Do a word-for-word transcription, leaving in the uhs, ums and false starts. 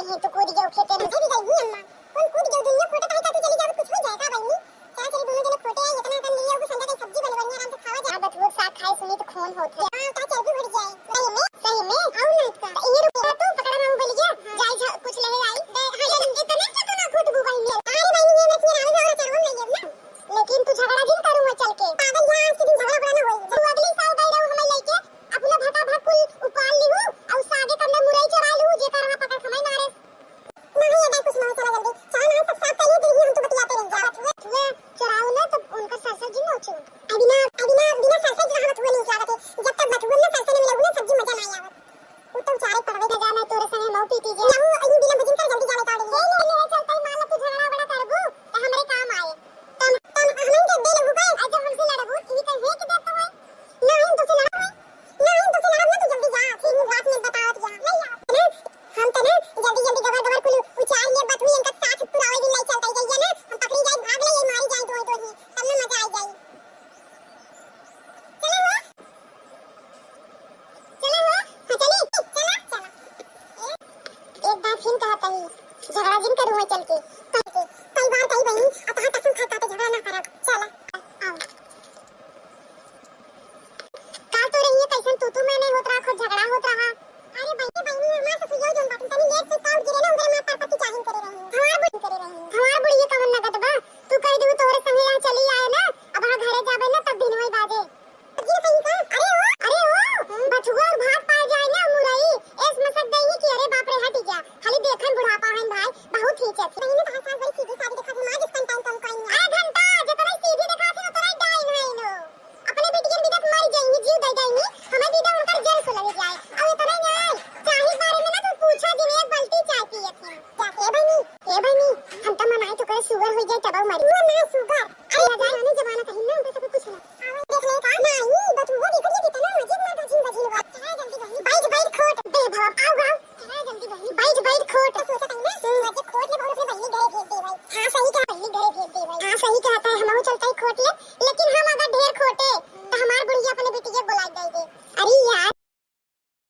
कहीं तो कूद गयो खेते में। मुझे भी गई अम्मा। कौन कूद गयो? दुनिया खोटे काहे का तू चली जावे, कुछ हो जाए का बहिनी? चला चली दोनों जने खोटे आई, इतना कन लिए हो संडे के सब्जी बने बढ़िया आराम से खावा जा। हाँ, बथुआ के साग खाए सुनी तो खून होत है। हाँ, का चर्बी बढ़ जाए। सही में? सही में? और नहीं का। तो ये रुको तू पकड़ा बाबू बोल गया। हाँ। जाए जा, कुछ ले आई। दे, हाँ, ये इतने क्या तू ना खुद बुबाई में। अरे बहिनी, ये मैं तेरे आवे और चरवन नहीं है ना। लेकिन तू झगड़ा जिन करू मैं चल के। पागल, यहाँ आज के दिन झगड़ा बड़ा ना होई। तू अगली साल गई रहू हमें लेके, अपना भटा भट कुल उपाल लिहू, और सागे कंदे मुरई चोरा लिहू, जेकर वहाँ पकड़ खमाई मारे। नहीं, ये कुछ नहीं, चला जल्दी। चला ना, सब साफ कर लिए, फिर हम तो बतियाते रह जावत हुए। हुए चोराऊ ना, तो उनका सरसर जिन नोचू। अभी ना, अभी ना, बिना सरसर जो हम हुए नहीं जावत है। जब तक बथुआ ना सरसर नहीं मिलेगू ना, सब्जी मजा नहीं आवत। वो तो उचारे पड़वे। ना जाना तोरे संगे मऊ पीटी जे। ना, वो अभी बिना भजन कर जल्दी जावे काढ़ ले। ले, ले, ले, चलता ही मान ला तू झगड़ा बड़ा करबू, तो हमरे काम आए। तम, तम हमन के दे लेबू बस। आज जब हमसे लड़बू, इही तो है कि देत तो है। ना, हम तो से लड़ब है। ना, हम तो से लड़ब ना, तू जल्दी जा, फिर वो बात में बतावत जा। ले यार, ना, हम तो ना जल्दी जल्दी गबर गबर कुल उचार ले, बथुआ इनका साथ पुरावे दिन लाई चलता ही जाइए ना, हम पकड़ी जाए, भाग ले, ये मारी जाए दो दो ही, तब ना मजा आ जाए। चलो हो। चला हो, हाँ, चली, चला, चला। एक बार फिर कहत हई, झगड़ा जिन करू मैं चल के। कल के, कई बार कही बहिनी, अब तहां कसम खाता तो झगड़ा ना करब। चला, आओ। का तो रही है, कैसन तू तू मैं नहीं होत रहा, खुद झगड़ा होत रहा। अरे बहिनी, बहिनी, हमार ससुरिया जौन बाटन, तनी लेट से काउर गिरे ना, उधर मार पर पति चाहिन करे रही। हमार बुढ़-, करे रही। हमार बुढ़िया कवन लगत बा? तू कह दू तोहरे संगे यहाँ चली आए ना, अब हाँ घरे जाबे ना, तब दिन वही बाजे। गिर कहीं का? अरे ओ, अरे ओ, बथुआ और भात पाए जाए ना मुरई, एस मसक देही कि अरे बाप रे हट जा। खाली देखन बुढ़ापा हन भाई, बहुत ही चथी। नहीं ना, तहार सास बड़ी सीधी सादी दिखा, दिमाग इसका टाइम कम कहीं। अरे घंटा, जितना सीधी दिखा थी उतना डाइन है इनो। अपने बेटियन बिदत मर जाएंगी, जीव दे देंगी, हमें बिदा उनकर जेल से लग जाए। अब इतना ही नहीं, चाय के बारे में ना तू पूछा जिन, एक बाल्टी चाय पिए थी। क्या? ए बहिनी, ए बहिनी, हम तो मनाई तो करे सुगर हो जाए तब मरी। वो ना सुगर। अरे जमाने जमाना कहीं ना उनका सब कुछ ना। आवाज देख ले का? नहीं, बथुआ देखो ये कितना मजे में बजिन बजिन हुआ। चला जल्दी बहिनी, बैठ बैठ खोट। बे भवा, आओ गाओ। चला जल्दी बहिनी, बैठ बैठ खोट। तो सोचा कहीं ना, हम्म, मजे